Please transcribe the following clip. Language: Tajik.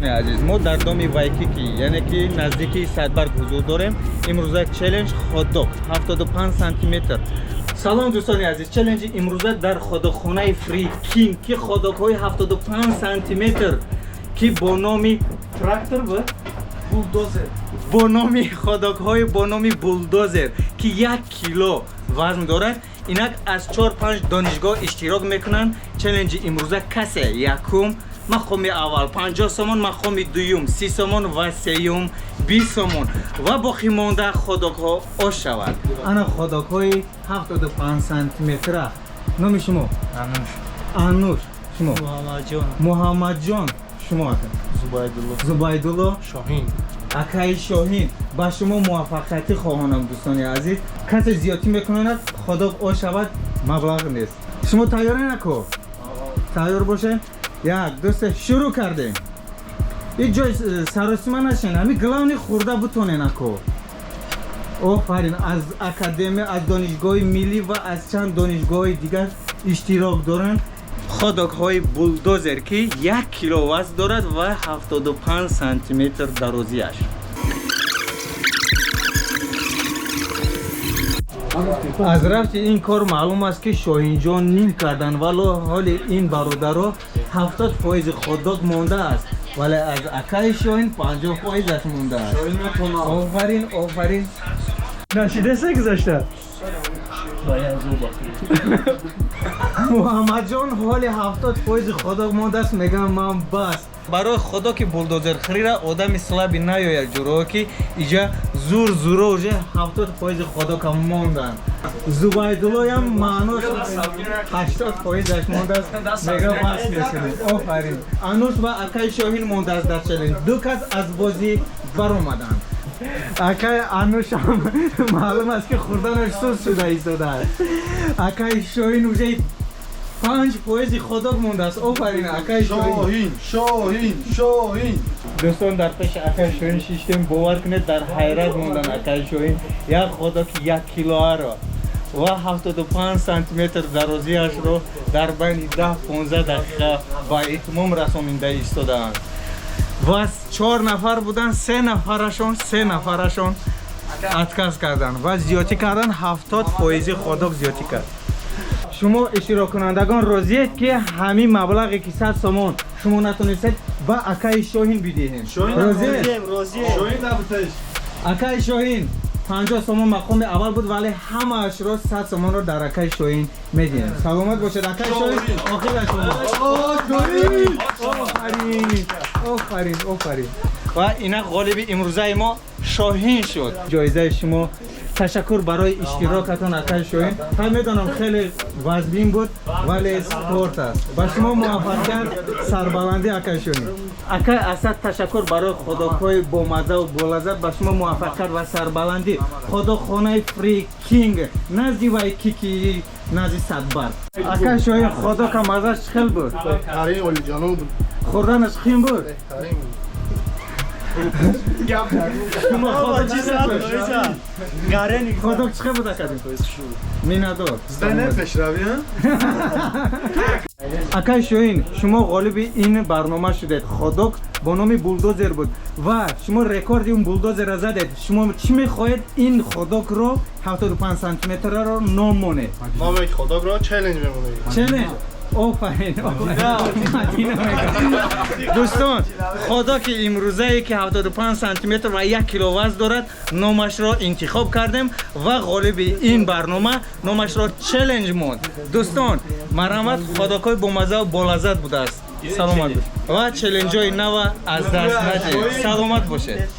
Азиз, мо дар доми Вайкики, яъне ки наздикии Садбарг ҳузур дорем. Имрӯза челлендж хотдог 75 сантиметр. Салом, дӯстони азиз, челленҷи имрӯза дар хотдогхонаи Фри Кинг, ки хотдогҳои 75 сантиметр, ки бо номи трактор буд, Булдозер. Бо номи хотдогҳои бо номи булдозер, ки 1 кило вазн дорад, инак аз чор панҷ донишгоҳ иштирок мекунанд. Челленҷи имрӯза: касе якум, мақоми аввал 50 сомон, мақоми дуюм 30 сомон ва сеюм 20 сомон ва боқӣ монда хотдогҳо ош шавад. Ана хотдогҳои 75 сантиметра. Номи шумо? Ануш. Ануш. Шумо? Муҳаммадҷон. Муҳаммадҷон. Шумо, ака? Зубайдулло. Зубайдулло. Шоҳин. Акаи Шоҳин, ба шумо муваффақиятӣ хоҳонам. Дӯстони азиз, касе зиёдтӣ мекунад, хотдог ош шавад, маблағ нест. Шумо тайёре нако? Тайёр боше. Як, ду, се, шурӯъ кардем. Ҳеҷ ҷой саросима нашен, ҳами главный хӯрда бутонен, ако. Офарин. Аз академия, аз Донишгоҳи миллӣ ва аз чанд донишгоҳи дигар иштирок доранд. Хотдогҳои булдозер, ки 1 кило вазн дорад ва 75 сантиметр дарозиаш. Аз рафти ин кор маълум аст, ки Шоҳинҷон ним кардан, вало ҳоли ин бародаро 70 фоизи хотдог мондааст, вале аз акаи Шоҳин 50 фоизаш мондааст. Офарин, офарин. Нашидасе гузашта. Муҳаммадҷон ҳоли 70 фоизи хотдог мондааст, мегам ман бас. Барои худо ки булдозер хӯрира одами слабый наёяд, ҷуро ки иҷа зур зуро уже 70 фоизи хотдогам монданд. Зубайдуллоям маънош 80 фоизаш мондааст, мега бас мекунем. Офарин. Ануш ва акаи Шоҳин мондааст дар челлендж. Ду кас аз бозӣ баромаданд. Акаи Анушам маълум аст, ки хӯрданаш суст шуда истодааст. Акаи Шоҳин уже 5 фоизи хотдог мондааст. Офарин, акаи Шоҳин. Шоҳин, Шоҳин, Шоҳин. Дӯстон, дар пеши акаи Шоҳин шиштем. Бовар кунед, дар ҳайрат мондан. Акаи Шоҳин як хотдог 1 килоаро ва 75 сантиметр дарозиашро дар байни 10-15 дақиқа ба итмом расонида истодаанд ва чор нафар буданд, се нафарашон отказ карданд ва зиёдтӣ кардан, 70 фоизи хотдог зиёдтӣ кард. Шумо иштироккунандагон розиед, ки ҳамин маблағе, ки 100 сомон шумо натонистед, ба акаи Шоҳин бидиҳем? Розиед? Шоҳин набуташ. Акаи Шоҳин 50 сомон мақоми аввал буд, вале ҳамаашро, 100 сомонро дар акаи Шоҳин медиҳем. Саломат бошед, акаи Шоҳин. Охира шумо. Шоҳин. Офарин, офарин, офарин. Ва инак ғолиби имрӯзаи мо Шоҳин шуд. Ҷоизаи шумо. Ташаккур барои иштирокатон, акаи Шоҳин. Ҳай, медонам, хеле вазбин буд, вале спорт аст. Ба шумо муваффақият, сарбаландӣ, акаи Шоҳин. Акаи Асад, ташаккур барои хотдогҳои бомаззаву болаззат. Ба шумо муваффақият ва сарбаландӣ. Хотдогхонаи Фри Кинг, назди Вайкики, назди Садбарг. Акаи Шоҳин, хотдога маззаш чӣ хел буд? Беҳтарин, олиҷаноб буд. Хӯрданаш қин буд? Беҳтарин буд. Шумо хотдог чӣ хел буд? Хотдог чӣ хел буд, акаҷон? Миннатдор. Зане пешравӣ, ҳа? Акаи Шоҳин, шумо ғолиби ин барнома шудед. Хотдог бо номи булдозер буд ва шумо рекорди он булдозерро задед. Шумо чӣ мехоҳед, ин хотдогро 75 сантиметраро ном монед? Номи хотдогро челлендж мемонем. Челлендж. Офарин, офарин. Дӯстон, хотдог имрӯзае, ки 75 сантиметр ва 1 кило вазн дорад, номашро интихоб кардем ва ғолиби ин барнома номашро челлендж монд. Дӯстон, марҳамат, хотдогҳои бомаззаву болаззат будааст. Саломат бошед ва челленҷҳои нава аз даст надиҳед. Саломат бошед.